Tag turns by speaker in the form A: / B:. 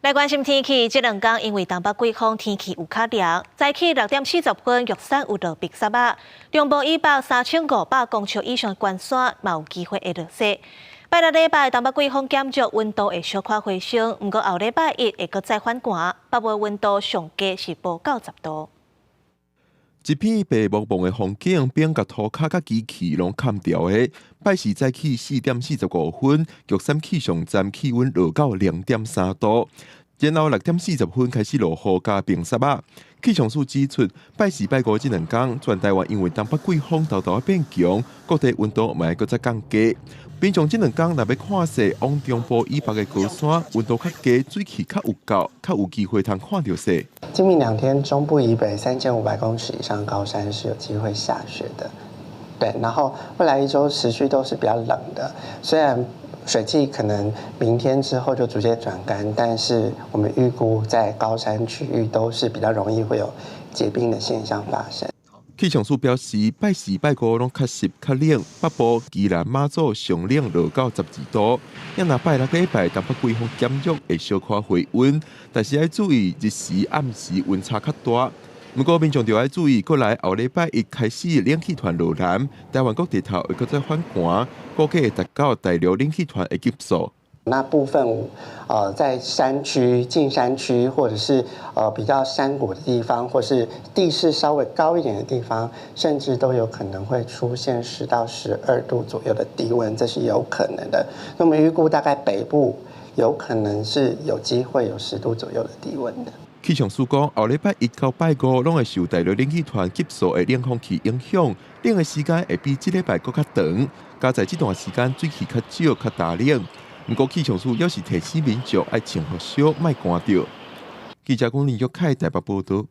A: 來關心天氣，這兩工因為東北季風天氣有較涼，早起6點40分，玉山有落白雪仔，中部以北3500公尺以上懸山嘛有機會會落雪。拜六禮拜東北季風減弱，溫度會小可回升，毋過後禮拜一會閣再反寒，北部溫度上低是無到10度。
B: 一片白茫茫的風景，變共塗跤佮機器攏砍掉的。拜四早起4點45分，玉山氣象站氣溫落到0.3度，然後6點40分開始落雨佮冰雪仔。氣象署指出，拜四拜五這兩工，全台灣因為東北季風沓沓變強，各地溫度嘛會閣再降低。民眾這兩工若欲看雪，往中部以北的高山，溫度較低，水氣較有夠，較有機會通看著雪。
C: 今明兩天，中部以北3500公尺以上高山是有機會下雪的。對，然後未來一周持續都是比較冷的，雖然水汽可能明天之後就逐漸轉乾，但是我們預估在高山區域都是比較容易會有結冰的現象發生。
B: 氣象署表示，拜四、拜五攏較濕較冷，北部、宜蘭、馬祖上冷落到12度。若拜六禮拜東北季風減弱，會小可回溫，但是愛注意日時暗時溫差較大。毋過民眾著愛注意，過來後禮拜一開始冷氣團落南，台灣各地頭會閣再反寒，估計會達到大陸冷氣團的級數。
C: 那部分在山區、近山區，或者是比較山谷的地方，或是地勢稍微高一點的地方，甚至都有可能會出現10到12度左右的低溫，這是有可能的。那麼預估大概北部有可能是有機會有10度左右的低溫的。
B: 氣象署講，後禮拜一到拜五攏會受大陸冷氣團級數的冷空氣影響，冷的時間會比這禮拜閣較長。加在這段時間水汽較少、較焦冷。毋過氣象署猶是提醒民眾愛穿予少，莫寒著。記者龔林玉凱台北報導。